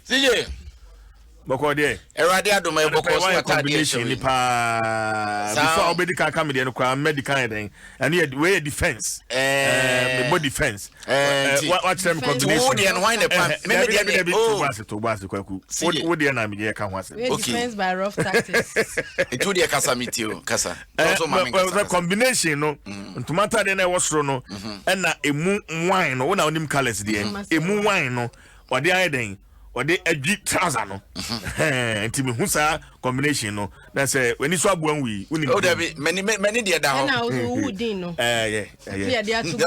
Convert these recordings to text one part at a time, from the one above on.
CJ. Bɔkɔ deɛ. Awurade adom ɛ bɔkɔ so ataadeɛ combination ni paa. Before a wobɛdi kan ka me deɛ no koraa mɛdi kan yɛ dɛn. Ɛno yɛ wei yɛ defense. Ɛɛ mebɔ defense. Ɛɛ wakyerɛ me combination. Wo deɛ no hwan na pa me me deɛ ne oh. To bo ase to bo ase kwaku. Wo deɛ na me deɛ ka ho asɛm. Okay. Defense by rough tactics. Nti wo deɛ kasa me tie o kasa. Tɔso ma me kasa. Combination no ntoma ataadeɛ na ɛwɔ soro no ɛna emu wine no wo na wonim colours deɛ emu wine no ɔde ayɛ dɛn ɔde adwi trouser no nti mehu saa combination no na sɛ w'ani so aboa nwui wonim o dabi mani mani deɛ da hɔ ɛna wo wo din no ɛyɛ ɛyɛ yɛde ato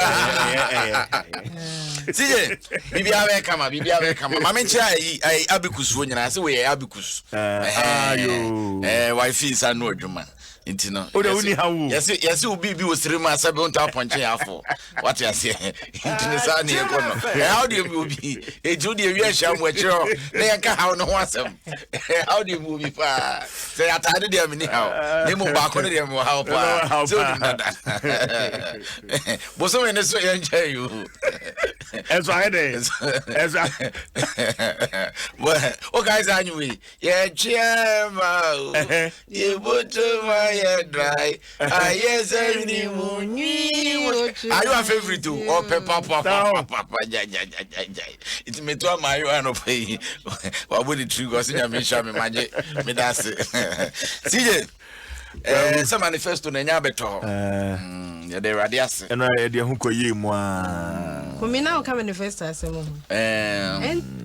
sije biribiara bɛyɛ kama biribiara bɛyɛ kama maame nkyerɛ ayi ayi abikus foɔ nyinaa sɛ wɔyɛ abikus ayo ɛɛ wifi nsa no adwuma nti no o de woni ha wo yɛse yɛse obi bi wɔ siri mu asɛ bi ntɔ apɔnkye yɛ afɔ wate aseɛ nti ne saa ne yɛkɔ no ɛhaw deɛ mi obi eti wo deɛ wi ahyia mu akyerɛ hɔ na yɛnka haw no ho asɛm ɛhaw deɛ mi obi paa sɛ ataade deɛ mi ni haw na emu baako no deɛ mi wɔ haw paa sɛ onim dada bosome ne so yɛnkyɛn yi o ɛnso ayɛ dɛ ɛnso wokae saa anwummerɛ yi yɛtweɛ ma o yɛboto ma yɛ dry ayɛ sɛ ni mu nwi ayewa favorite o ɔpɛ papapapapa gyagyagyagyagya nti meto ama ayewa anɔpa yi wabɔ ne tiri kɔ sɛ nyame nhyira me magye meda ase CJ eh, sɛ manifesto na ɛnya abɛtɔ hɔ yɛde awurade ase ɛno yɛde ɛho kɔ yie mu a kumi na woka manifesto asɛm ho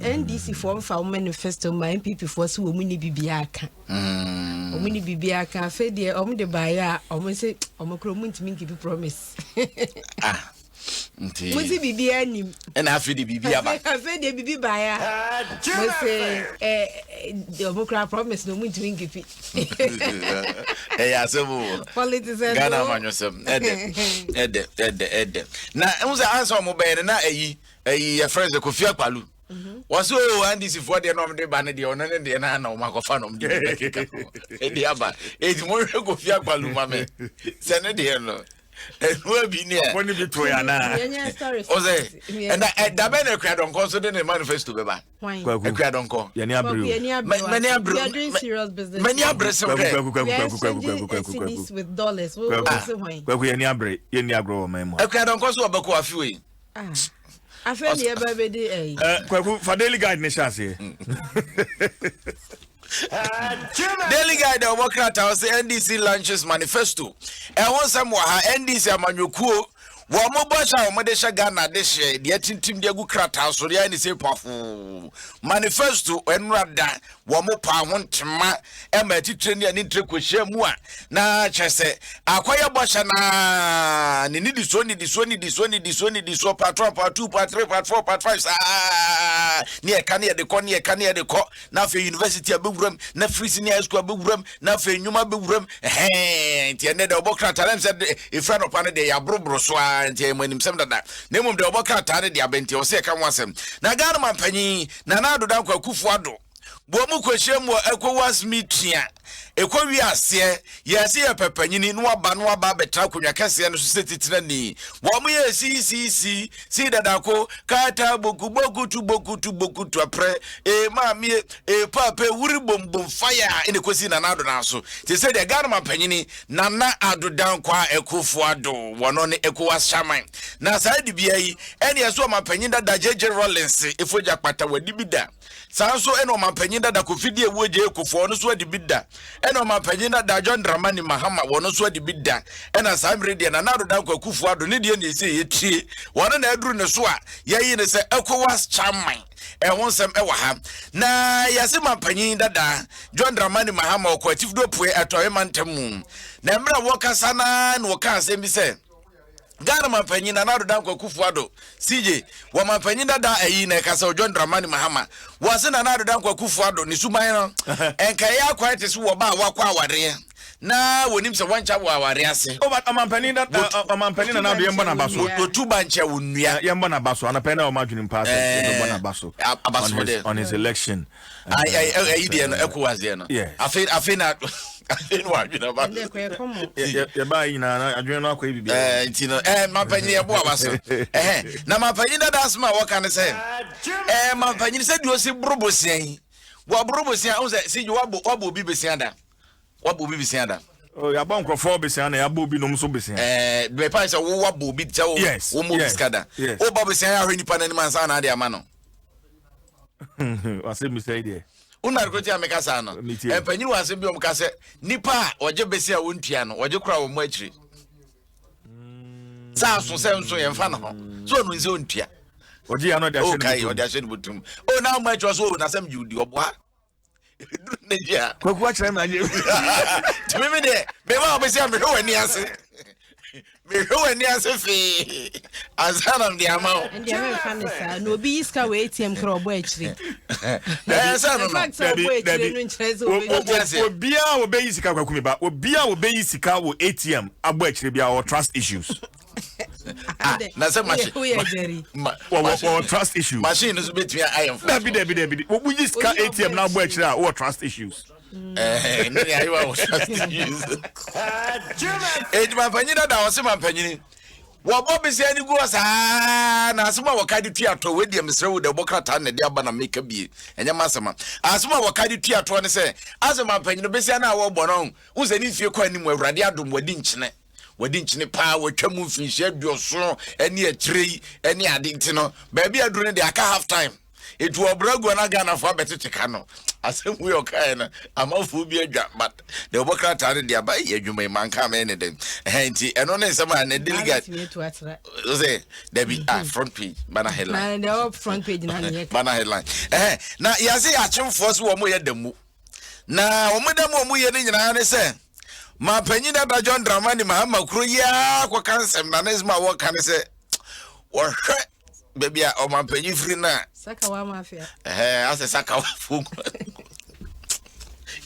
NDC foɔ mfa wo manifesto ma NPP foɔ sɛ wɔ mu ne biribiaa aka ɔmo ne biribiaa ka afei deɛ ɔmo de baeɛ a ɔmo sɛ ɔmo kora ɔmo ntumi nkeep promise. Ah, nti mo si biribiaa nim ɛna afei de biribi aba. Afei deɛ biribi baeɛ a mo sɛ ɔmo kora promise na ɔmo ntumi nkeep. Ɛyɛ asɛm o. Politics and Ghana amanyɔsɛm ɛdɛ ɛdɛ ɛdɛ ɛdɛ na ɛhu sɛ ansa ɔmo bɛyɛ no na ɛyi ɛyi yɛfrɛ sɛ Kofi Akpalu wɔsɛ o NDC foɔ deɛ na ɔmo de ba ne deɛ ɔno ne deɛ na na ɔmo akɔfa na ɔmo de bi bɛkeka ho ɛde aba eti mo hwɛ Kofi Akpalu ma me sɛ ne deɛ no ɛnua bi ne a wɔne bi to yɛ anaa ɔsɛ ɛna ɛda bɛ na Akua Dɔnkɔ nso de ne manifesto bɛba. Kwaku Akua Dɔnkɔ yɛne abere o Yɛni Mani abere We are doing serious business. Mani abere sɛ Kwaku hwɛ kwaku kwaku We are kwaku kwaku exchanging kwaku kwaku kwaku cedis with dollars. Wo kwaku wo se hwan? Kwaku yɛni abere yɛni agorɔ wɔ man mu ha. Akua Dɔnkɔ so ɔbɛkɔ afi wei. Ah. Afei ne yɛba bɛdi ɛyi. Kwaku fa Daily Guide ne hyɛ aseɛ. Daily Guide a ɔbɔ krataa sɛ NDC launches manifesto ɛho nsɛm wɔ ha. NDC amanyɔkuo wɔn mo bɔhyɛ a wɔde hyɛ Ghana de hyɛ deɛ tintim de agu krataa so deɛ ayɛ ne sɛ pafoo manifesto ɛnora da wɔn mo paa ho ntoma ɛma atitire ne ani ntire kɔhyia mu a na kyerɛ sɛ akɔyɛ bɔhyɛ naa ne nidisoɔ nidisoɔ nidisoɔ nidisoɔ nidisoɔ part 1, part 2, part 3, part 4, part 5 saa ne ɛka ne yɛde kɔ ne ɛka ne yɛde kɔ na afei university abɛwuram na free senior high school abɛwuram na afei nnwuma abɛwuram ɛhɛn. Nti ɛnɛ deɛ ɔbɔ krataa na sɛ ɛfira nɔpa no deɛ yɛaboroboro so a nti ɛyɛ mo animsɛm dada na mmom deɛ ɔbɔ krataa no deɛ abɛnti ɛwɔ sɛ yɛka ho asɛm. Na Ghana mampanyin Nana Addo Dankwa Akufo Addo boɔ mu kɔhyia mu wɔ ECOWAS meeting a ɛkɔ wie aseɛ yɛse yɛ pɛpanyini na waba na waba abɛtena akonnwa kɛseɛ no so sɛ titenani. Wɔn yɛ siisii sii dadako kata boku boku tu boku tu boku tu aprɛ ee maamie ee paape wuri bombom fire ɛna ɛkɔsi Nana Addo nan so te sɛ deɛ Ghana mampanyini Nana Addo Dankwa Akufo Addo wɔno ne ECOWAS chairman na saa dibea yi ɛne ɛso ɔmampanyin dada JJ Rawlings efogya kpata wadi bi da. Saa nso ɛna ɔmampanyin dada Kofi Diawuo Gyei Kufuor ɔno nso adi bi da. Ɛna ɔmampanyin dada John Dramani Mahama wɔno nso adi bi da. Ɛna saa mmere deɛ Nana Addo Dankwa Akufo Addo ne deɛ na ɛsɛ yɛtie. Wɔno na aduru ne so a yɛayi no sɛ ECOWAS chairman. Ɛho nsɛm ɛwɔ ha. Na yɛse mampanyin dada John Dramani Mahama ɔkɔ Atifido Apueɛ Atɔeɛ mantam mu. Na mmerɛ a wɔkasa no ara na wɔkaa asɛm bi sɛ, Ghana mampanyin Nana Addo Dankwa Akufo-Addo, CJ, wɔ mampanyin dada ayi na ɛka sɛ John Dramani Mahama. Wɔse Nana Addo Dankwa Akufo-Addo ne suban no nka ɛyɛ akwan te sɛ wɔba a wakɔ awareɛ na wɔnim sɛ wɔnkyɛ wɔ awareɛ ase. Oh, but ɔmampanin da ɔmampanin Nana Addo yɛmbɔ n'aba so. Wɔtu ba nkyɛ wo nnua. Yɛmbɔ n'aba so anapɛ na ɔma adwene mpa sɛ yɛbɛbɔ n'aba so. Aba so on his election. Ayi deɛ no ECOWAS deɛ no. Yes. Afei afei na. Afei na wadwene aba. Ɛnde kɔ yɛ kɔmɔ. Yɛbaa yi nyinaa na adwene no akɔyɛ biribiara. Ɛɛ nti no ɛɛ mampanyin yɛbo aba so. Ɛhɛn na mampanyin dada asɛm a wɔka ne sɛ ɛɛ mampanyin sɛ deɛ ɔsi boro bosia yi wɔboro bosia ɔn sɛ sigye wabɔ wabɔ obi besia da wabɔ obi besia da. Oh, yɛabɔ nkurɔfoɔ besia na yɛabɔ obinom nso besia. Ɛɛ bɛpa sɛ wo wabɔ obi sɛ wo Yes, wo mmɔ obi yes, sika da. yes. Wobɔ besia yɛ ahwɛ nipa n'anim ansa na ade ama no. Wasɛm bisa yi deɛ. Wona adekoro ti a meka saa no? Mpanyin wɔ asɛm bi a wɔka sɛ nipa a wɔgye bese a wɔntua no, wɔgye kora wɔn akyiri. Sɛ aso sɛ nso yɛmfa ne ho. So ɔno nsɛ ɔntua. Ɔgye ya no ɔde ahyɛ ne butum. Ɔde ahyɛ ne butum. O na ɔmo akyerɛ so o na sɛm gye odi ɔboa. Duru ne gye a. Kwaku akyerɛ me agye. Tumi mi deɛ mema ɔbɛsi a mehwɛ w'ani ase. Mehwɛ w'ani ase fee ansa na mede ama wo. Ɛndeɛ mɛmfa ne saa na obi yi sika wɔ ATM kora ɔbɔ akyire. Ɛɛ sɛ no no. Dabi dabi. Obiara wɔbɛyi sika kwaku mi ba obiara wɔbɛyi sika wɔ ATM abɔ akyire biara ɔwɔ trust issues. Ah, na sɛ machine wɔwɔ trust issues. Machine no so betumi ayɛ mfomso. Dabi dabi dabi woyi sika ATM na abɔ akyire a wɔwɔ trust issues. Eh, ne nea ayewa wɔ trust issues. Eti mampanyin dada ɔse mampanyin wɔbɔ besia no gu hɔ saa na asɛm a wɔka de tua toɔ wei deɛ mesrɛ wo deɛ wɔbɔ krataa na ɛde aba na meka bie ɛnyɛ m'asɛm a asɛm a wɔka de tua toɔ ne sɛ asɛ mampanyin besia no a wɔbɔ no wo sɛ ne mfie kɔ anim awurade adom wadi nkyene wadi nkyene paa watwa mu mfinhyia aduɔson ne akyire yi ne ade nti no baabi aduru no deɛ aka half time Etu ɔbrɛ gu na Ghanafoɔ abɛtete ka no. Asɛm wei ɔkaeɛ no, amanfoɔ bi adwa but deɛ ɔbɔ krataa no deɛ aba yɛ adwuma yi manka mɛyɛ ne dɛn. Ɛhɛn nti ɛno ne nsɛm a ne delegate sɛ dabi ah front page banner headline. Na deɛ front page na ne yɛ. Banner headline. Ɛhɛn na yɛase akyemfoɔ so wɔn yɛ da mu. Na wɔn da mu wɔn yɛ no nyinaa ne sɛ Mapanyin dada John Dramani Mahama kuro yi ara kɔka nsɛm na ne nsɛm a wɔka ne sɛ wɔhwɛ baabi a ɔmampanyin firi no a sakawa mafia ɛhɛn asɛ sakawa fo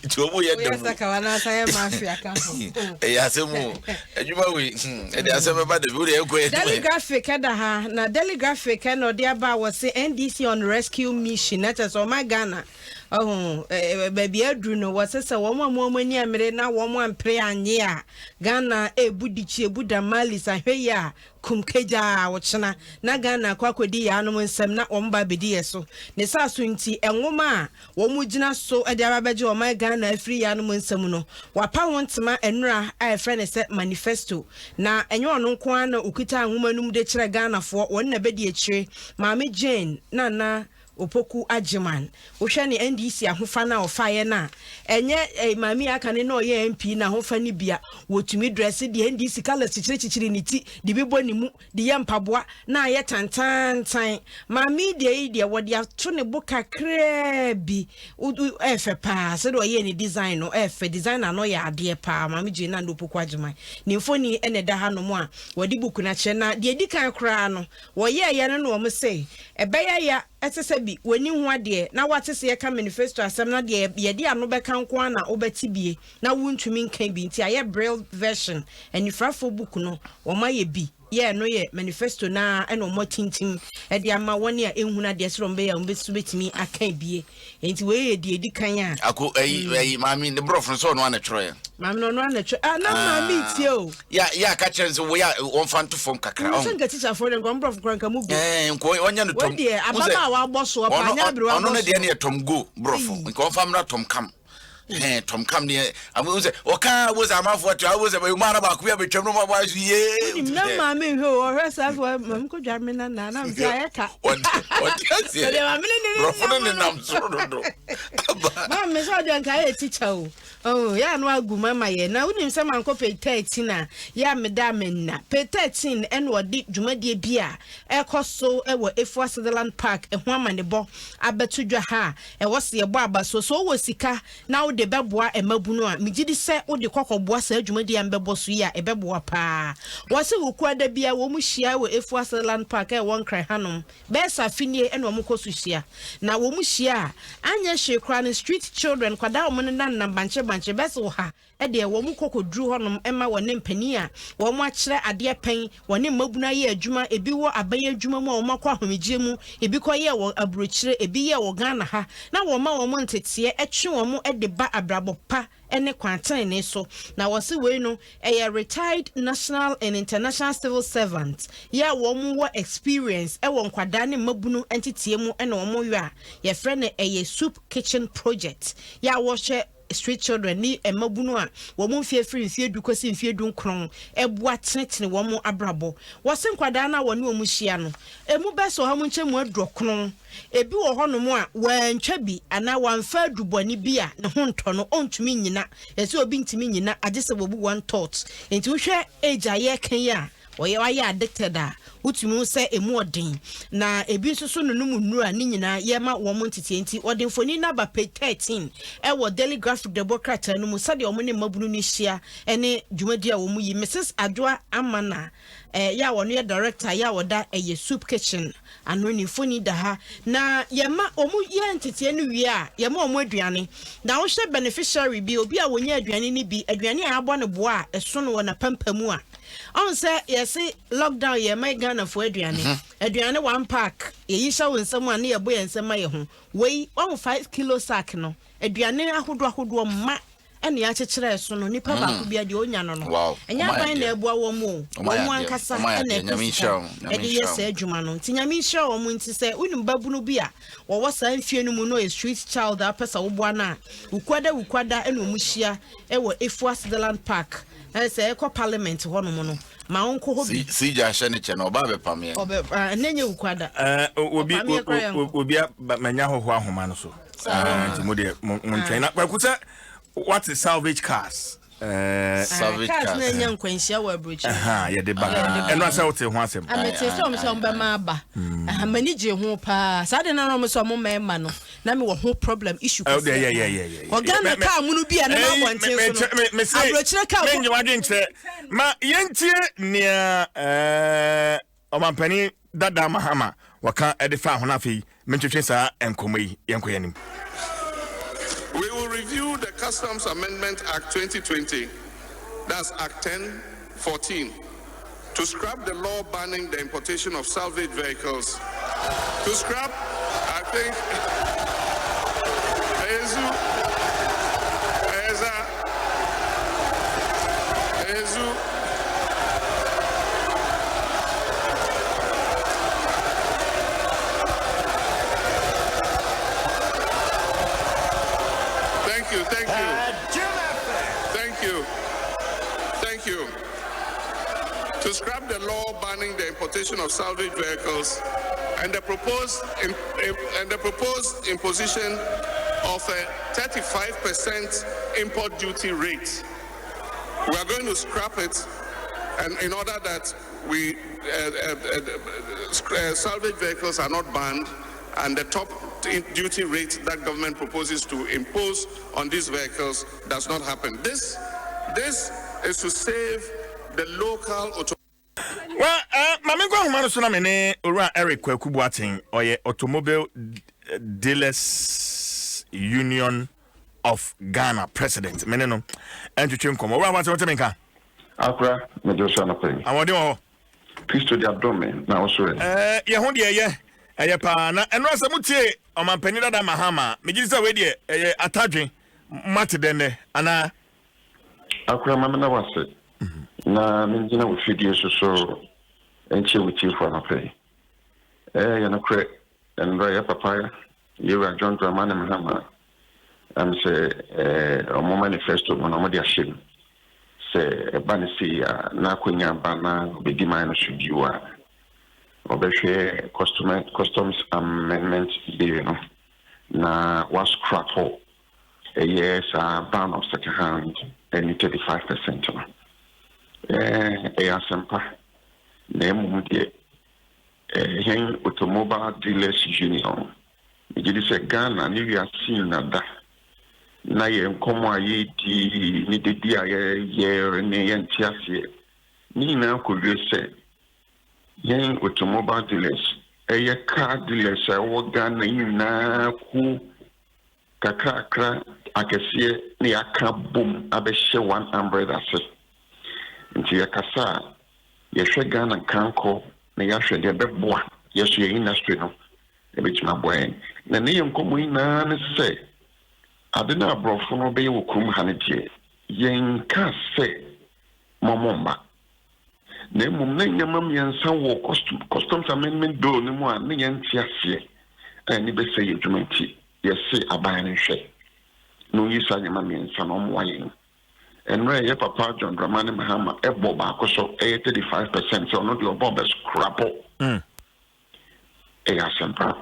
nti wɔn yɛ dɛm sakawa na asan yɛ mafia ka ho ɛyɛ asɛm o adwuma wei hmm, ɛde asɛm bɛba dɛbi o de ɛkɔ yɛ Daily Graphic ɛda ha na Daily Graphic ɛna ɔde aba a wɔse NDC on rescue mission na kyerɛ sɛ ɔma Ghana ɔho baabi aduru no wɔse sɛ wɔn a wɔn ani ammere na wɔn ampere anye a Ghana ebu dikyi ebu damalis ahwɛ yi a Kum kagyaa ɔkyena na Ghana akɔ akɔdi yaanom nsɛm na wɔn ba abɛdi yɛ so. Ne saa so nti, nwoma a wɔn gyina so de aba abɛgye ɔman Ghana afiri yaanom nsam no, wɔapa ho ntema nnora a yɛfrɛ no sɛ Manifesto. Na ɛnyɛ ɔno nko ara na ɔkutaa nwoma no mu de kyerɛɛ Ghanafoɔ, wɔn na bɛdi akyire, Maame Jane Nana Opoku Agyeman, wohwɛ ne NDC ahofa no a ɔfaeɛ no a, ɛnyɛ eh, maame yi aka ne na ɔyɛ MP no ahofa no bi a, wɔtumi drɛse deɛ NDC colours kyekyere ne ti, de bi bɔ ne mu, de yɛ mpaboa, na ayɛ tantaantan. Maame yi deɛ yi deɛ, wɔde ato ne bo kakraa bi, ɛɛfɛ paa, sɛdeɛ ɔyɛɛ ne design no, ɛɛfɛ, designer no yɛ adeɛ paa, Maame Jane Nana Opoku Agyeman. Ne mfoni na ɛda hanom a wɔde book no akyerɛ, na deɛ ɛdi kan koraa no, Wɔyɛeɛ no na wɔn se, Ɛbɛyɛ ya ɛte sɛ bi w'ani ho adeɛ na woate se yɛka manifesto asɛm na deɛ yɛde ano bɛka nko ara na wobɛte bie na wontumi nka bi nti ayɛ braille version anifirafoɔ book no wɔn ayɛ bi yɛ ɛno yɛ manifesto no ara ɛna wɔn atintim de ama wɔn a ɛnhunu adeɛ sɛdeɛ wɔn bɛyɛ a wɔn bɛsu bɛtumi aka bie nti wei yɛ deɛ ɛdi kan a. Ako ɛyi mm. ɛyi maame ne borɔfo no sɛ ɔno ana twerɛ yɛ. Maame no ɔno ana twerɛ ah na ah. maame tie o. Ya ya aka kyerɛ sɛ wɔyɛ wɔnfa nto fam kakra. Ɔn sɛ nka tikyafoɔ de nka wɔn borɔfo kora nka mu bi. Ɛɛ nka ɔnyɛ no tɔm. Wɔn deɛ ababaawa abɔ soɔ paa nyɛ aberewa abɔ soɔ. Ɔno ne deɛ ne yɛ tɔm go borɔfo nka wɔnfa mmra tɔm kam. Hɛn tɔm kam deɛ amu sɛ ɔka wo sɛ amanfoɔ te awo sɛ mu ara baako bi abɛtwam no ma so yee. Wonim na maame nhwɛ o ɔhwɛ saa so maame kɔ dware me nana na mfe ayɛ ka. Ɔde aseɛ borɔfo no nenam soro dodo. Maame sɛ ɔdeɛ nka ayɛ tikya o. Oh, yɛ ano agu mu ama yɛ. Na wonim sɛ mankɔ page 13 a yɛ a meda menna. Page 13 ɛna ɔde dwumadie bi a ɛkɔ so wɔ Efua Sutherland Park ɛho amanebɔ abɛto dwa ha a Ɛwɔ sɛ yɛbɔ abasoɔ. Sɛ wowɔ sika na wode bɛboa mmabunu a, megye di sɛ wode kɔ kɔboa saa dwumadie a mebɛbɔ so yi a, ɛbɛboa pa ara. Wɔse Wukuada biara wɔn hyia wɔ Efua Sutherland Park a ɛwɔ Nkran hanom. Bɛyɛ sɛ afe nie na wɔn kɔ so hyia. Na wɔn hyia a, anyɛ hwee koraa no street children, nkwadaa a wɔn nenam nenam bankye bankye bɛyɛ sɛ ɔha deɛ wɔn kɔ kɔduru hɔnom ma wɔne mpanin a wɔn akyerɛ adeɛ pɛn, wɔne mmabunu ayɛ adwuma, ebi wɔ aban adwuma mu a wɔn akɔ ahomegyeɛ mu, ebi kɔ yɛɛ wɔ aburokyire, ebi yɛɛ wɔ Ghana ha, na wɔma wɔn nteteɛ twe wɔn de ba abrabɔ pa ne kwan tenenee so. Na wɔse wei no ɛyɛ retired national and international civil servants yɛ a wɔn wɔ experience wɔ nkwadaa ne mmabunu nteteɛ mu na wɔn yɔ a yɛfrɛ no ɛyɛ soup kitchen project yɛ a wɔhwɛ street children ne mmabunu a wɔn mfeɛ firi mfeɛ du kɔsi mfeɛ dunkron boa tenetene wɔn abrabɔ. Wɔse nkwadaa no a wɔne wɔn hyia no, ɛmu bɛsɛ ɔha mu nkyɛmu aduɔkron. Ebi wɔ hɔnom a wantwa bi anaa wamfa adubɔne bi a ne ho ntɔ no, ɔntumi nnyina. Yɛse obi ntumi nnyina agye sɛ wɔbu one thought. Nti wohwɛ age a yɛreka yi a, Wɔyɛ wayɛ addicted a, wotumi hu sɛ emu ɔden. Na ebi nso so nonom nnuru a ne nyinaa yɛma wɔn nteteɛ nti wɔde mfoni no aba page 13 ɛwɔ Daily Graphic dɛbɔ krataa no mu sɛdeɛ wɔn ne mmabunu no hyia ne dwumadi a wɔn yi. Mrs. Adwoa Amana yɛ a wɔn yɛ director yɛ a wɔda ɛyɛ Soup Kitchen ano ne mfoni da ha. Na yɛma wɔn yɛ nteteɛ no wie a yɛma wɔn aduane. Na wohwɛ beneficiary bi, obi a wɔnya aduane no bi, aduane a abɔ no boa a ɛso no wɔ n'apampamu a, Ɔn sɛ yɛse lockdown yɛ ma Ghana foɔ aduane. Mhm. Aduane one pack yɛyi hyɛ wo nsam a ne yɛbɔ yɛn nsam ma yɛ ho. Wei wahu 5 kilo sack no aduane ahodoɔ ahodoɔ ma ɛna yɛakyekyerɛ ɛso no nipa baako bia deɛ ɔnya no no. Wow. Ɛnyɛ Ɔmo ayɛ aban na adeɛ. ɛboa wɔn o. Ɔmo ayɛ Wɔn adeɛ. ankasa Ɔmo ayɛ ɛna adeɛ. ɛpɛ Nyame sika nhyira wɔn. Nyame ɛde yɛ nhyira saa wɔn. adwuma no. Nti Nyame nhyira wɔn nti sɛ wonim babunu bi a wɔwɔ saa mfie no mu na ɔyɛ street child a wopɛ sɛ woboa no a Wukuada Wukuada ɛna wɔn hyia ɛwɔ Efua Sutherland Park. Ɛne sɛ ɛkɔ parliament hɔ nom no ma ɔnkɔ hɔ bi. Si gya hyɛ ne kyɛ no ɔba abɛpam yɛn. Ɔbɛ ah ɛnɛ nyɛ wukuada. Ɛɛ obi Ɔpam yɛ koraa yɛn kɔ. obi a manya hɔhoɔ ahoma no so. Nti mo deɛ mo ntwɛn na kwaku sɛ wate salvage cars. Ɛɛ salvage cars. Cars na anya nkwanhyia wɔ aburokyire. Yɛde ba ɛno asɛ wote ho asɛm. Amete sɛ ɔmo sɛ ɔmo bɛma aba. M'ani gye ho paa saa de na ɔmo sɛ ɔmo mɛma no. Na me wɔ ho problem issue Oh, kɛseɛ yeah, yeah, yeah, yeah, yeah. Wɔ Ghana kaa munu bi a ne ma abɔnten so no aburokyerɛ kaa mu. Menye wadwen kyerɛ ma yɛntie nea eh, ɔmampanin dada Mahama wɔka de fa ho no afei mentwetwe saa nkɔmmɔ yi yɛnkɔ yɛn anim. We will review the Customs Amendment Act 2020, that's Act 1014, to scrap the law banning the importation of salvage vehicles. To scrap, I think, Ezu, Eza, Ezu. Thank you, thank you. Thank you. Thank you. To scrap the law banning the importation of salvage vehicles and the proposed and the proposed imposition of a 35% import duty rate. We are going to scrap it, and in order that we uh, uh, uh, uh salvage vehicles are not banned, and the top duty rate that government proposes to impose on these vehicles does not happen. This, this is to save the local auto. Well, uh, ma menkɔ ahoma no so na me ne Owura Eric Kwaku Boateng, ɔyɛ Automobile Dealers Union of Ghana president. Me ne no ɛntwetwe nkɔmmɔ. Owura Boateng, wote me nka? Akora, megye wo so anɔpa yi. Ahoɔden wɔ hɔ? Kristo de adom me, na wo so ɛ? Ɛɛ, yɛn ho deɛ ɛyɛ, ɛyɛ paa. Na ɛno asɛ motie Ɔmampanin dada Mahama a, megye di sɛ wei deɛ ɛyɛ atadwe. Moate dɛn nnɛ, anaa? Akora, ma mena wo ase na mengyina wo fidie so so nkyia wo tiefo anɔpa yi. Ɛyɛ nokorɛ, nnora yɛ papa Yɛwura John Dramani Mahama Ɛm sɛ wɔn manifesto mu no wɔde ahyɛ mu sɛ ɛba no sei a na akonya ba na ɔbɛdi man no so bio a ɔbɛhwɛ customs amendment bill no na wascrapo ɛyɛ saa ban of second hand ɛne 35% no. Ɛyɛ asɛmpa na mmom deɛ hɛn Automobile Dealers Union Megye di sɛ Ghana ne wiase nyina da na yɛn nkɔmmɔ a yɛredi ne dede a yɛyɛ ne yɛn nteaseɛ ne nyinaa kɔwie sɛ yɛn automobile dealers ɛyɛ car dealers a ɛwɔ Ghana nyinaa kuo kakrakra akɛseɛ na yɛaka bom abɛhyɛ one umbrella ase. Nti yɛkasa a yɛhwɛ Ghana nkankɔ na yɛahwɛ deɛ ɛbɛboa yɛ so yɛn industry no Ebetumi aboa yɛn. Na ne yɛn nkɔmmɔ nyinaa ne sɛ, Ade no a aborɔfo no bɛyɛ wɔ kurom ha no deɛ, yɛnka sɛ mɔmɔ mma. Na mmom na nneɛma mmiɛnsa wɔ Customs Amendment Bill no mu a na yɛnte aseɛ a ɛne bɛsɛe yɛn adwuma nti, yɛse aban no nhwɛ na ɔnyi saa nneɛma mmiɛnsa no ɔmmoa yɛn. Mmerɛ yɛ papa John Dramani Mahama bɔ baako so, ɛyɛ 35% sɛ ɔno deɛ ɔbɔ ɔbɛskrapo. Ɛyɛ asɛmpa.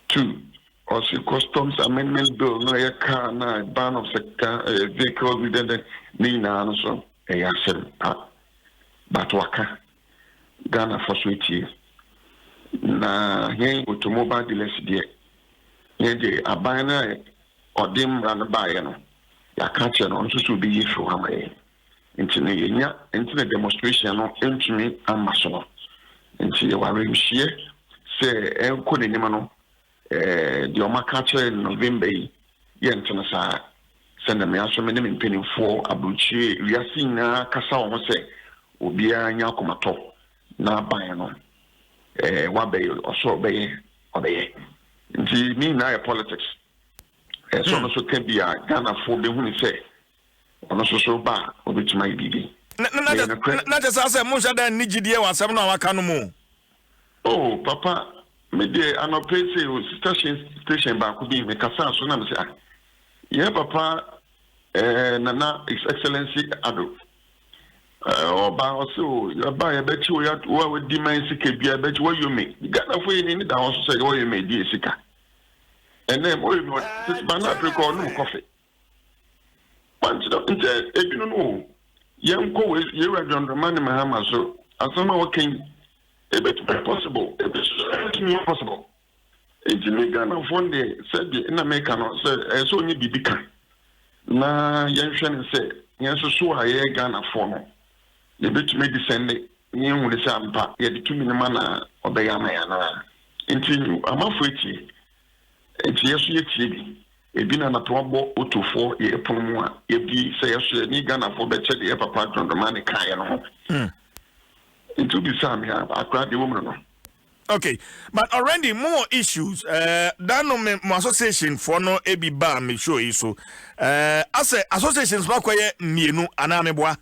Two, ɔse Customs Amendment Bill no ɛyɛ car na ban of sɛ vehicles ne dɛndɛn ne nyinaa no so ɛyɛ asɛmpa. But waka Ghana fo so etie. Na yɛn automobile dealers deɛ, yɛn deɛ aban no a ɔde mmara no baeɛ no, yɛaka kyerɛ no, ɔno nso so obeyi firi hɔ ama yɛn. Nti no yɛnya nti na demonstration no ntumi amma so no. Nti yɛwɔ awerɛhyɛm sɛ ɛnkɔ n'anim no, deɛ ɔmo aka kyerɛ November yi, yɛnte no saa. Sɛnea mmea nso me ne me mpanimfoɔ aburokyire wiase nyinaa kasa wɔn ho sɛ obiara nya akomatɔ na aban no wabɛyɛ ɔsoro ɔbɛyɛ ɔbɛyɛ. Nti ne nyinaa yɛ politics. Ɛsɛ ɔno nso ka bi a Ghanafoɔ bɛhu ne sɛ ɔno nso so ba a ɔbɛtumi ayɛ biribi. Na kyɛ saa sɛ monhyɛ da nni gyidie wɔ asɛm no a waka no mu. Oh papa, me deɛ anɔpɛ yi sɛ o station baako bi mekasa so na me sɛ, ah, yɛ papa Nana His Excellency Ado ɔba ɔsɛ o yɛba yɛbɛkyi o yɛ wo a wadi man sika bia yɛbɛkyi wɔyɔ me. Ghanafoɔ yɛ ni da hɔ so sɛ wɔyɔ me di sika ɛnɛ wɔyɔ me tete ba na apere kɔ ɔnom kɔfe wankyerɛ. Nti ebi no o yɛnkɔ wɔ yɛwura John Dramani Mahama so, asɛm a wɔka yi ebɛtumi possible, ebi so ɛbɛtumi yɛ possible. Nti me Ghanafoɔ deɛ, sɛdeɛ na meka no sɛ ɛyɛ sɛ ɔnyɛ biribi ka na yɛnhwɛ no sɛ yɛn nso so a yɛyɛ Ghanafoɔ no, yɛbɛtumi adi sɛnde na yɛhu ne sɛ ampa yɛde tumi no ma na ɔbɛyɛ ama yɛn anaa. Nti amanfoɔ etie, nti yɛ so yɛtie bi. Ebi na anapɛ wabɔ otofoɔ yɛ pono mu a yɛbi sɛ yɛ so yɛ ne Ghanafoɔ bɛkyɛ deɛ yɛ papa John Dramani kaeɛ no ho. Nti wobisaa me a, akora deɛ wɔ mu no. Okay, but already more issues. That no me mo association for no ebi ba me show yi so. Asɛ associations ba kɔyɛ mmienu anaa meboa?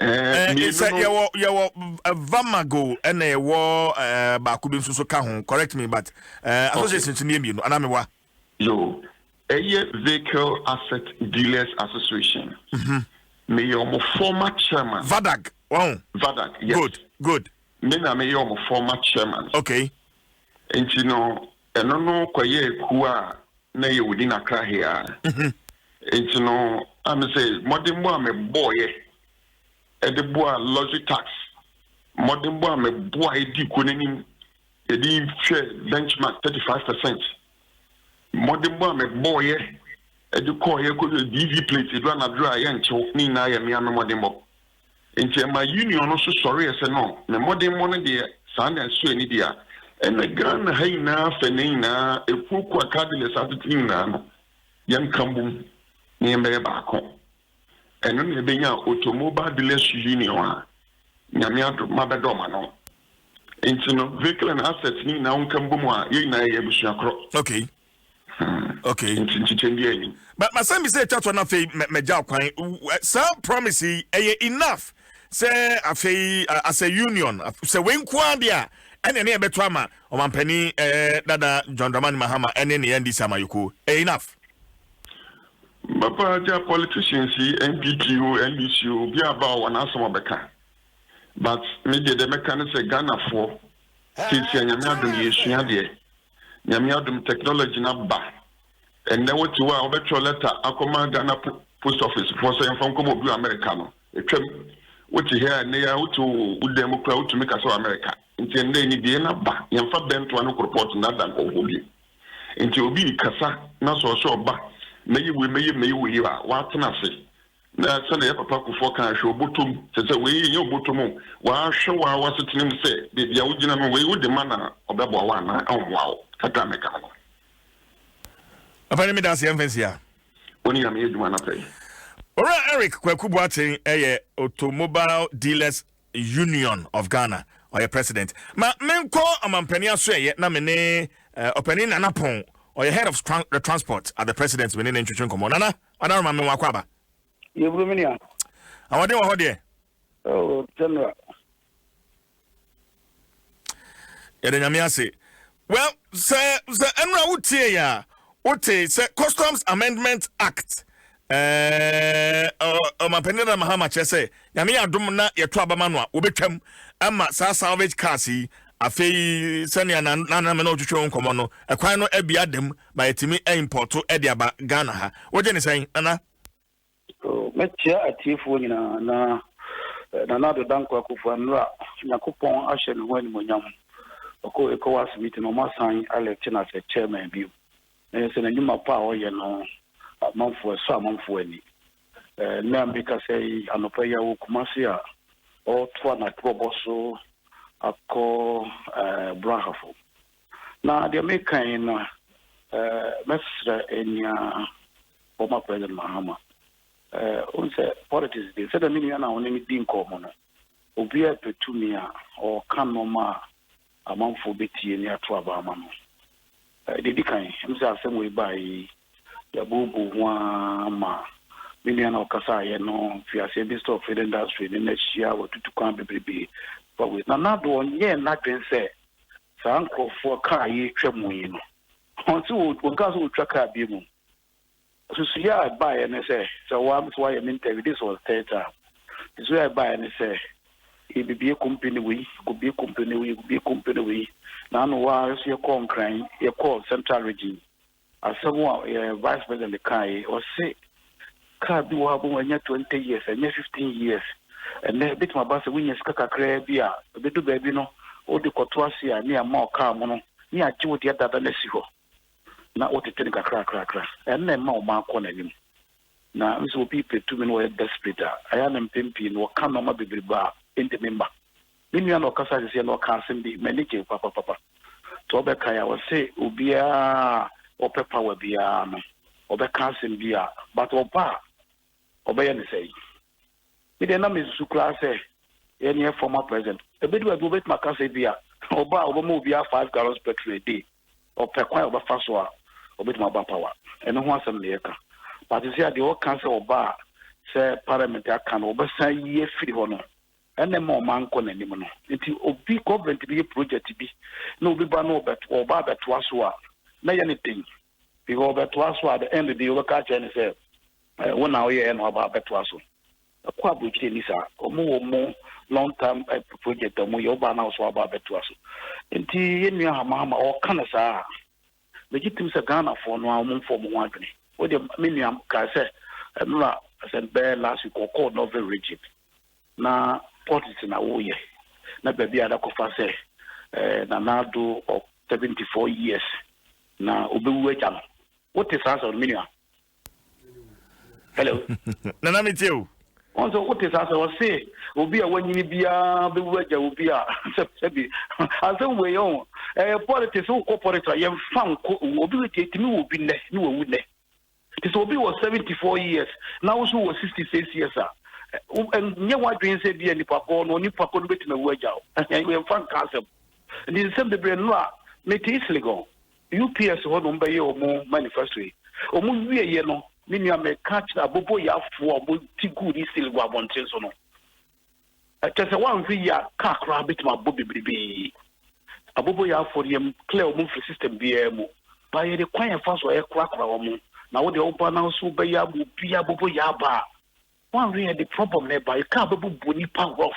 Sɛ yɛwɔ Vamago ɛna yɛwɔ baako bi nso so ka ho. Correct me, but associations ni yɛ mmienu anaa meboa? Yo, ɛyɛ Vehicle Asset Dealers Association. Meyɛ ɔmo former chairman. VADAG wɔn. VADAG, yes. Good. Me na meyɛ ɔmo former chairman. Nti no ɛno no kɔyɛ kuo a na yɛ wòdi n'Akra ha. Nti no ame sɛ mmɔdenbɔ a mebɔɔyɛ ɛde boa luxury tax, mmɔdenbɔ a meboa edi kuo n'anim yɛde hwɛ benchmark 35%, mmɔdenbɔ a mebɔɔyɛ ɛde kɔɔyɛ kɔ DV plate edu anadwo a yɛnkyew ne nyinaa yɛ mmea me mmɔdenbɔ. Nti ɛma union no so sɔre yɛ sɛ no me mmɔdenbɔ no deɛ saa na ɛso ani deɛ a ɛna Ghana ha nyinaa fɛ ne nyinaa ekuokuo a car dealers atete nyinaa no, yɛnka mbom na yɛmbɛyɛ baako. Ɛno na ɛbɛnya Automobile Dealers Union a Nyame adom mabɛdɔ ɔma no. Nti no vehicle and assets ne nyinaa nka mbom a yɛn nyinaa yɛyɛ abusua korɔ. Nti nkyekyɛm bi ani. But masɛm bi sɛ ɛtwa toɔ no afei mɛgya kwan. Saa promise yi ɛyɛ enough sɛ afei as a union sɛ wei nko ara deɛ a ɛne ɛne ɛbɛto ama ɔmampanin dada John Dramani Mahama ɛne ne NDC amayɔkuo, ɛyɛ enough? Papa agya, politicians yi, NPP o, NDC o, obi aba a ɔwɔ n'asɛm ɔbɛka, but me deɛ deɛ mɛka ne sɛ Ghanafoɔ seesia, Nyame adom yɛsua deɛ, Nyame adom technology no aba. Ɛnnɛ wote hɔ a wobɛtwerɛ letter akɔma Ghana Post Office foɔ sɛ yɛmfa nkɔma obi wɔ America no ɛtwam. Wote ha a, ɛnnɛ yi a wote wo dan mu koraa wotumi kasa wɔ America. Nti ɛnnɛ nimdeɛ no aba, yɛmfa bɛntoa no koropɔt nnada nkɔfoɔ bio. Nti obi kasa na sɛ ɔsɛ ɔba mɛyɛ wei, mɛyɛ mɛyɛ wei a watena ase na sɛdeɛ yɛ papa Kufuor kan hwɛ obotom kyɛ sɛ wei nyɛ obotom o, wahwɛ wo a wasetena mu sɛ baabi a wogyina no, wei wode ma na ɔbɛboa wo anaa ɔmmoa wo. Kakra mɛka no. Papa ne me da ase, yɛmfa nsia. Wo ne Nyame yɛ adwuma no pɛ. Owura Eric Kwaku Boateng ɛyɛ Automobile Dealers Union of Ghana, ɔyɛ president. Ma menkɔ ɔmampanin aso ɛyɛ na me ne ɔpanin Nana Pɔn. Ɔyɛ head of the transport at the president. Me ne ne ntwetwe nkɔmmɔ. Nana, ɔdaroma me wakɔ aba. Yɛburu me nua. Ahoɔden wɔ hɔ deɛ? Oh, general. Yɛde Nyame ase. Well, sɛ ɛnura wotie yɛ a, wote sɛ Customs Amendment Act, ɔmampanin dada Mahama kyerɛ sɛ Nyame yɛ adom na yɛto abama no a, wɔbɛtwam ama saa salvage cars yi. Afei sɛnea nanam na ɔtwitwe ho nkɔmmɔ no, ɛkwan no abi adam ma yɛtumi import de aba Ghana ha. Wogye ne sɛn, Nana? Mɛkyia atiefoɔ nyinaa na Nana Addo Dankwa Akufo-Addo Nyankopɔn ahyɛ ne ho animuonyam. Ɔkɔ ECOWAS meeting no, ɔmo asan elect no as chairman bio. Na yɛ sɛ n'adwuma pa a ɔyɛ no, amanfoɔ ɛsɔ amanfoɔ ani. Nnɛ a mekasa yi, anɔpa yi a wɔ Kumasi a ɔretoa n'atorɔbɔ so akɔ Brahafo. Na deɛ meka yi no, mɛsrɛ nea former President Mahama. Wohu sɛ politics deɛ, sɛdeɛ me nua no a ɔne me di nkɔmmɔ no, obiara pɛ tumi a ɔka nneɛma a amanfoɔ bɛtie ne ato aba ama no. Deɛ di kan, sɛ asɛm wei baa yi, yɛabooboo ho ara ma me nua no a ɔkasaeɛ no fiaseɛ Minister of Trade Industry ne n'ahyia watutu kwan bebrebe fa wei. Nana Addo ɔnyɛɛ n'adwene sɛ saa nkurɔfoɔ kaa yɛtwa mu yi no, ɔnse wɔnka sɛ wɔtwa kaa bi mu. Susuiɛ a ɛbaeɛ ne sɛ wa sɛ wayɛ me interview, this was third time. Susuiɛ a ɛbaeɛ ne sɛ yɛbibie company wei, kɔbie company wei, kɔbie company wei. Na ano wa nso yɛkɔɔ Nkran, yɛkɔɔ Central Region. Asɛm a yɛ vice president kaeɛ, ɔse kaa bi wɔ hɔ a bɛhu ɛnyɛ 20 years, ɛnyɛ 15 years. Ɛnɛ ebɛtumi aba sɛ wonya sika kakraa bi a, ɛbɛdu baabi no, wode kɔto ase a ne ama ɔkaa mu no, ne agye wo deɛ dada no asi hɔ na wotete no kakrakrakra. Ɛno na ɛma ɔman kɔ n'anim. Na nso obi pɛ tumi no, wɔyɛ desperate a, ɛyɛ na mpɛn pii no wɔka nneɛma bebrebe a ɛntumi mma. Me nua na ɔkasa sisi na ɔka asɛm bi, m'ani gye papapapa. Nti ɔbɛka a, ɔse obiara ɔpɛ power biara no, ɔbɛka asɛm bi a, but ɔba a, ɔbɛyɛ ne sɛyi. Me deɛ, na mesusu koraa sɛ yɛne yɛ former president ebi baabi obɛtumi aka sɛ bi a ɔba a, ɔbɛma obiara 5 gallons petrol a day. Ɔpɛ kwan a ɔbɛfa so a ɔbɛtumi aba power, ɛno ho asɛm na yɛka. But sɛ adeɛ ɔka sɛ ɔba a, sɛ parliament aka no, ɔbɛsan yi afiri hɔ no, ɛnna ma ɔman nkɔ n'anim no. Nti obi government bi yɛ project bi na obi ba na ɔba abɛtoa so a, na yɛ ne den because ɔbɛtoa so a, at the end of the day ɔbɛka akyerɛ ne sɛ wo na woyɛ na ɔba abɛtoa so. Ɛkɔ aburokyire ni saa, ɔmo wɔ mo long term project a ɔmo yɛ, ɔba na ɔso aba abɛtoa so. Nti yɛn nua Hamahama ɔka no saa a, megye tim sɛ Ghanafoɔ no a ɔmo mfa ɔmo ho adwene. Wode me nua kaa sɛ ɛnora sɛ bɛyɛ last week ɔkɔɔ Northern Region na politics na woyɛ na baabi a adakɔfa sɛ Nana Addo ɔ 74 years na obɛwu agya no. Wote saa sɛ me nua? Hello? Nana, mi tie o. Wɔn sɛ wote saa sɛ ɔse obi a wanyini biara bɛwu agya obi a sɛbi asɛm wei ɔ ɛyɛ politics. Wokɔ politics a, yɛmfa nkɔ. Obi tumi wɔ obi nnɛ ne wawu nnɛ. Nti sɛ obi wɔ 74 years na wo so wɔ 66 years a, nyɛ w'adwene sɛ bi a nipa kɔ no, nipa kɔ no bɛtumi awu agya wo. Yɛmfa nka asɛm. Nti nsɛm bebree no a mete East Legon UPS hɔ nom bɛyɛ ɔmo manifesto yi, ɔmo wieɛ no, me nua, meka kyerɛ aboboyafoɔ a ɔmo ti gu ne East Legon abɔnten so no, ɛkyɛ sɛ woanhwɛ yi a, kaa koraa bɛtumi abɔ bebrebee. Aboboyafoɔ no, yɛm clear ɔmo mfiri system biara mu ba, yɛde kwan yɛfa so a yɛkorakora wɔn. Na wode woba na so wobɛyɛ ama obi aboboya aba a, woanhwɛ yɛde problem na ɛba, kaa bɛbubu nipa rough.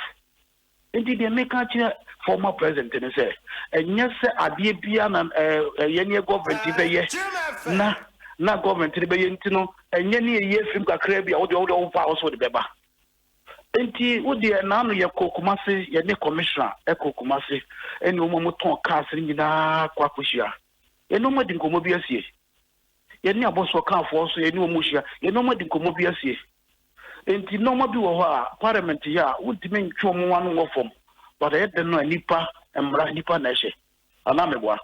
Nti deɛ meka kyerɛ former president ne sɛ ɛnyɛ sɛ adeɛ bia na ɛyɛ ne government bɛyɛ na government no bɛyɛ. Nti no ɛnyɛ ne yɛyi afirim kakra bi a wode woba a wo so wode bɛba. Nti wodeɛ naano yɛkɔ Kumase, yɛne commissioner ɛkɔ Kumase, ɛne wɔn a wɔtɔn cars no nyinaa kɔ akɔhyia, yɛne wɔn adi nkɔmmɔ bi asie. Yɛne abɔsoɔ kaafoɔ nso, yɛne wɔn hyia, yɛne wɔn adi nkɔmmɔ bi asie. Nti nneɛma bi wɔ hɔ a parliament yɛ a, wontumi ntwe wɔn ano wɔ fam, but ɛyɛ den no a, nipa mmara nipa na ɛhyɛ anaa meboa.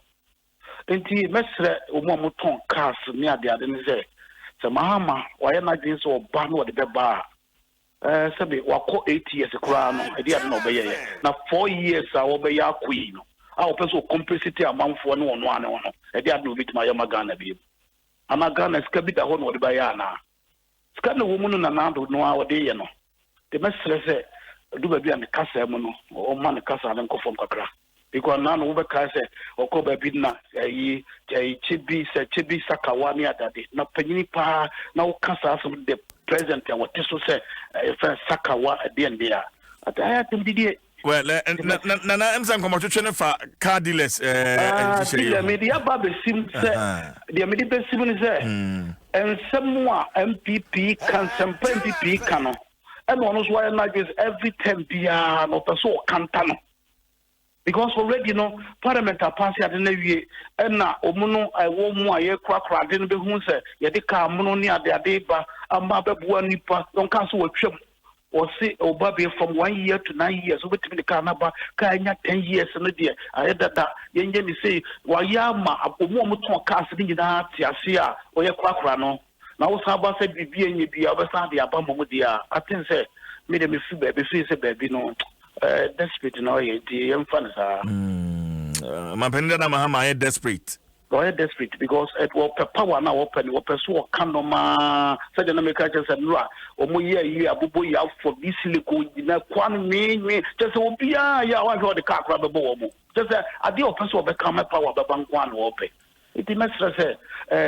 Nti mɛsrɛ wɔn a wɔtɔn cars ne adeade ne sɛ Mahama wayɛ n'adwene sɛ ɔba na ɔde bɛba a, sɛbi wakɔ 8 years koraa no, ɛde ade na ɔbɛyɛ yɛ na 4 years a wɔbɛyɛ akɔ yi no a, wɔpɛ sɛ ɔcompensate amanfoɔ ne ɔno ano no. Ɛdeɛ ade na obɛtumi ayɛ ma Ghana bio? Anaa Ghana sika bi da hɔ na ɔde bɛyɛ anaa? Sika na ɛwɔ mu no Nana Addo no ara ɔde yɛ no. Nti mɛsrɛ sɛ ɛdu baabi a ne kasaa mu no ɔmma ne kasaa no nkɔ fam kakra. Because Nana Addo wobɛkae sɛ ɔkɔ baabi na ɛyi ɛyi kyebi sɛ kyebi sakawa ne adade na panyini paa na woka saa asɛm the president a wɔte so sɛ ɛfɛ sakawa ɛdeɛ ndeɛ a ayɛ atɛm didie. Well, eh, na na na na ɛm sɛ nkɔmɔtwetwe no fa car dealers ɛɛ ah, nhyehyɛ yi deɛ ho. mede aba abɛsim sɛ deɛ mede bɛsim ne sɛ nsɛm a NPP ka, nsɛmpa NPP ka no, ɛna ɔno nso wayɛ n'adwene sɛ every term biara no ɔpɛ sɛ ɔkanta no because already no parliament apaase ade no awie, ɛna ɔmu no ɛwɔ mu a yɛkorakora ade no bɛhu sɛ yɛde kaa mono ne ade ade ba ama bɛboa nipa. Ɔnka sɛ wɔatwam, Wɔse ɔba bee from 1 year to 9 years, wobɛtumi de kaa no aba. Kaa anya 10 years no deɛ, ayɛ dada. Yɛnyɛ ne sei, wayɛ ama ɔmu a ɔmotɔn cars no nyinaa te ase a ɔyɛ korakora no, na wosan ba sɛ biribi ɛnyɛ bi a wobɛsan de aba mmom deɛ a aten sɛ me deɛ mefiri baabi firi sɛ baabi no desperate na ɔyɛ, nti yɛmfa no saa. Mampanin dada Mahama ayɛ desperate. Ɔyɛ desperate because wɔpɛ power na wɔpɛ no, wɔpɛ so wɔka nɔmaa sɛdeɛ na meka kyerɛ sɛ nnora wɔn yɛ ayi abobɔ yi afɔ bi silicon nyina kwan nweenwee kyerɛ sɛ obiara yɛ a wahwɛ ɔde kaa koraa bɛbɔ wɔn mo kyerɛ sɛ adeɛ a ɔpɛ sɛ ɔbɛka mɛ power bɛba nko ara na wɔpɛ. Nti mɛsrɛ sɛ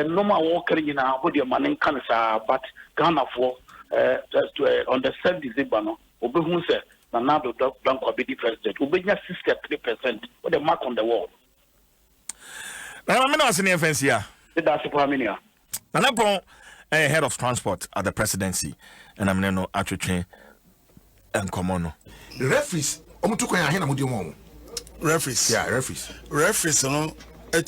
nnɔma a wɔka no nyinaa wɔn deɛ ma ne nka no saa, but Ghanafoɔ on the 7 December no, obɛhu sɛ Nana Addo Dankwa bɛdi president, obɛnya 63%. Wɔde mark on the wall. Na maame na ase ne yɛmfa nsi a. Meda ase paa, me nua. Nana Pɔn ɛyɛ head of transport at the presidency, ɛna mene no atwetwe nkɔmmɔ no. Referees, ɔmo tu kwan ahe na mo di ɔmo? Referees? Yeah, referees. Referees no.